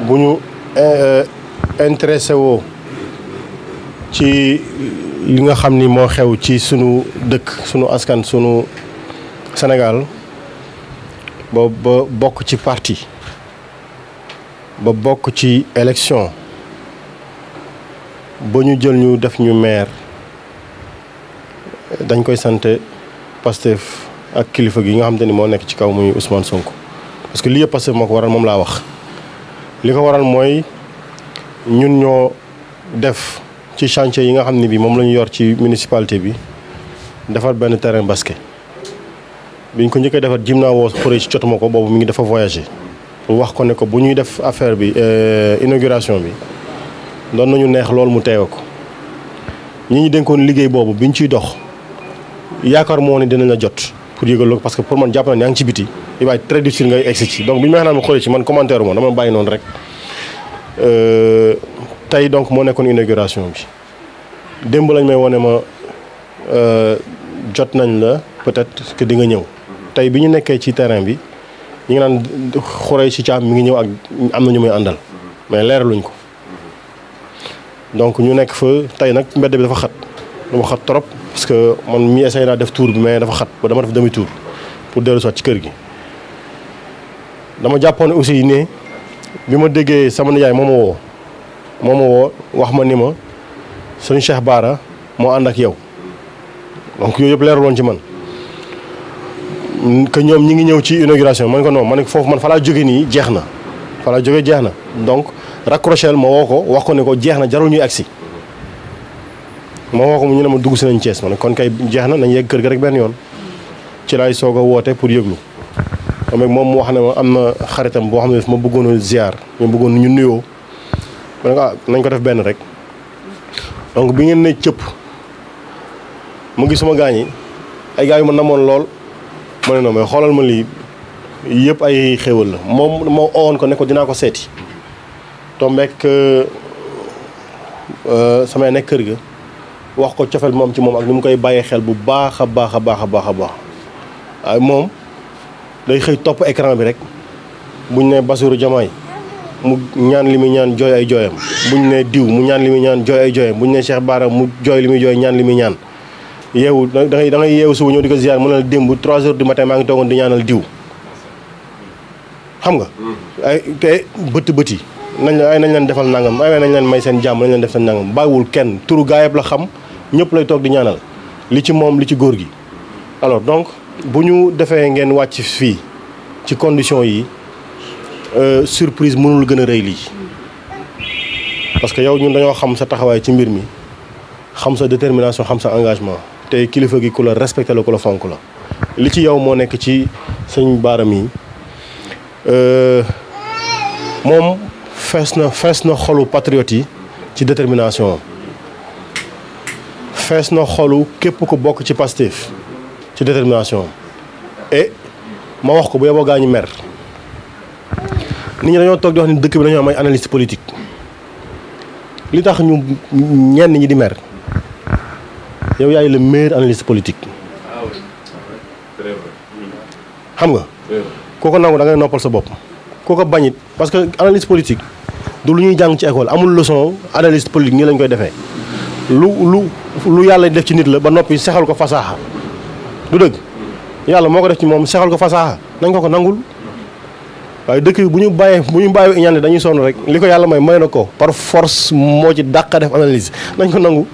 bu ñu intéressé woo ci li nga xam ni moo xew ci sunu dëkk sunu askan sunu Sénégal ba bokk ci parti ba bokk ci élection ba ñu jël ñu def ñu maire dañ koy sante Pastef ak kilifa gi nga xamante ni moo nekk ci kaw muy Ousmane Sonko parce que lii yëpp Pastef moo ko waral moom laa wax li ko waral mooy ñun ñoo def ci chantier yi nga xam ne bi moom la ñu yor ci municipalité bi defar benn terrain basket biñ ko njëkkee defar jim naa woo xuree ci jotuma ko boobu mi ngi dafa voyager wax ko ne ko bu ñuy def affaire bi inauguration bi doon nañu neex loolu mu teewe ko ñi ñu dénkoon liggéey boobu biñ ciy dox yaakaar moo ne dinañ la jot pour yëgal ko parce que pour man jàpp na ne yaa ngi ci biti il va être très difficile ngay egsi ci donc bi ñu may xanaa ma xoolee ci man commentaire moom dama bàyyi noonu rek tey donc moo nekkoon inauguration bi démb lañ may wone ma jot nañ la peut-être que di nga ñëw tey bi ñu nekkee ci terrain bi ñu ngi naan xuree ci caam mi ngi ñëw ak am na ñu muy àndal mais leeraluñ ko donc ñu nekk fa tey nag mbedd bi dafa xat trop parce que man mi essayé naa def tour bi mais dafa xat ba dama def demi tour pour dellu soit ci kër gi dama jàppoon aussi ne bi ma déggee sama nijaay moo ma woo wax ma ni ma sëñ Cheikh Bara moo ànd ak yow donc yooyu yëpp leeruloon ci man que ñoom ñi ngi ñëw ci inauguration man ko non man foofu man fa laa jóge nii jeex na fa laa jóge jeex na donc raccrochel ma woo ko wax ko ne ko jeex na jarul ñuy agsi ma woo ko mu ñu ne ma dugg si nañ Thiès ma ne kon kay jeex na nañ yegg kër ga rek benn yoon ci laay soog a woote pour yëglu moom mu wax ne ma am na xaritam boo xam ne daf ma bëggoon a ziar ñu bëggoon ñu nuyoo ma ne ko nañ ko def benn rek donc bi ngeen ne cëpp mu gis sama gaañ yi ay gars yu ma namoon lool ma ne non mais xoolal ma lii yëpp ay xéwal la moom moo owoon ko ne ko dinaa ko seeti tombeek samay nekk kër ga wax ko cofeel moom ci moom ak ni mu koy bàyyee xel bu baax a baax waaye moom day xëy topp écran bi rek buñ ne Bassirou Diomaye mu ñaan li muy ñaan jooy ay jooyam buñ ne diw mu ñaan li muy ñaan jooy ay jooyam buñ ne Cheikh Bara mu jooy li muy jooy ñaan li muy ñaan yeewu da ngay yeewu suba ñëw di ko ziar mu ne la démb 3 heures du matin maa ngi toogoon di ñaanal diw xam nga ay te bëti nañ leen defal nangam ay nañ leen may seen jàmm nañ leen def seen nangam bàyyiwul kenn turu gaayab la xam ñëpp lay toog di ñaanal li ci moom li ci góor gi alors donc bu ñu defee ngeen wàcc fii ci condition yi surprise mënul gën a rëy lii parce que yow ñun dañoo xam sa taxawaay ci mbir mi xam sa détermination xam sa engagement te kilifa gi ku la respecté la ku la fonk la li ci yow moo nekk ci sëñ Bara mi moom fees na xolu patriote yi ci détermination fees na xolu képp ku bokk ci Pastef ci détermination et ma wax ko bu yeboo gaa ñu mer nit ñi dañoo toog di wax ni dëkk bi dañoo am ay analyste politique li tax ñu ñenn ñi di mer yow yaay le meilleur analyste politique xam nga koo ko nangu da ngay noppal sa bopp koo ko bañit parce que analyste politique du lu ñuy jàng ci école amul leçon analyste politique nii lañ koy defee lu yàlla def ci nit la ba noppi sexal ko fasaaxa du dëgg yàlla moo ko def ci moom sexal ko fasaaxa nañ ko nangul waaye dëkk bi bu ñu bàyyee iñaan dañuy sonn rek li ko yàlla may na ko par force moo ci dàqa def analyse nañ ko nangu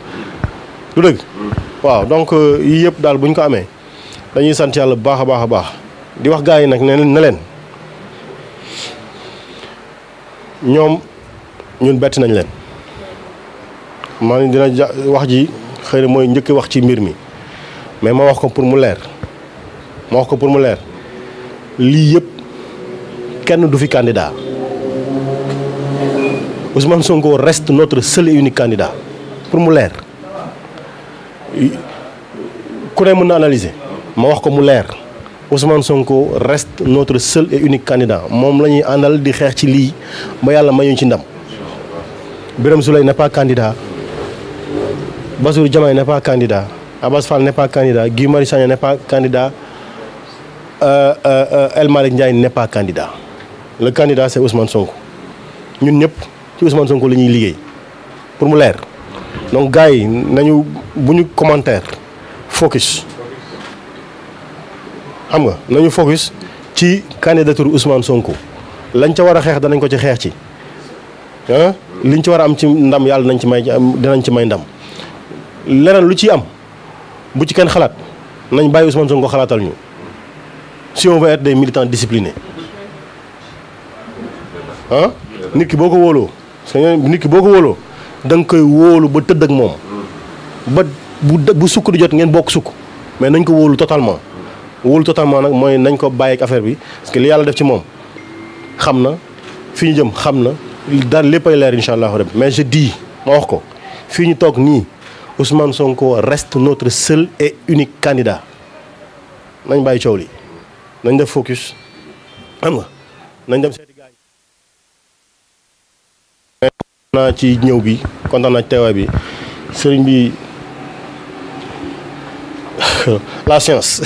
du dëgg waaw donc yii yëpp daal bu ñu ko amee dañuy sant yàlla bu baax a baax di wax gars yi nag ne leen ñoom ñun bett nañ leen man dina wax ji xëy na mooy njëkk wax ci mbir mi mais ma wax ko pour mu leer lii yëpp kenn du fi candidat Ousmane Sonko reste notre seul et unique candidat pour mu leer ku ne mën na analyser ma wax ko mu leer Ousmane Sonko reste notre seul et unique candidat moom la ñuy àndal di xeex ci lii ba yàlla mayuñ ci ndam Birame Souleye n'est pas candidat Bassirou Diomaye n'est pas candidat Abass Fall n'est pas candidat Guy Marius Sagna n'est pas candidat El Malick Ndiaye n'est pas candidat le candidat c'est Ousmane Sonko ñun ñëpp ci Ousmane Sonko la ñuy liggéey pour mu leer donc gars yi nañu bu ñu commentaire focus xam nga nañu focus ci candidature Ousmane Sonko lañ ca war a xeex danañ ko ci xeex ci liñ ci war a am ci ndam yàlla dinañ ci may ndam leneen lu ciy am bu ci kenn xalaat nañ bàyyi Ousmane Sonko xalaatal ñu si on veut être des militants disciplinés nit ki boo ko wóoloo nit ki boo ko wóoloo da nga koy wóolu ba tëdd ak moom ba bu sukk di jot ngeen bokk sukk mais nañ ko wóolu totalement nag mooy nañ ko bàyyi ak affaire bi parce que li yàlla def ci moom xam na fi ñu jëm xam na daal léppay leer incha allahu rabbi mais je dis ma wax ko fii ñu toog nii Ousmane Sonko reste notre seul et unique candidat nañ bàyyi coow li nañ def focus xam nga nañ dem seeti gars yi naa ci ñëw bi kontaan naa ci teewaay bi sëriñ bi la science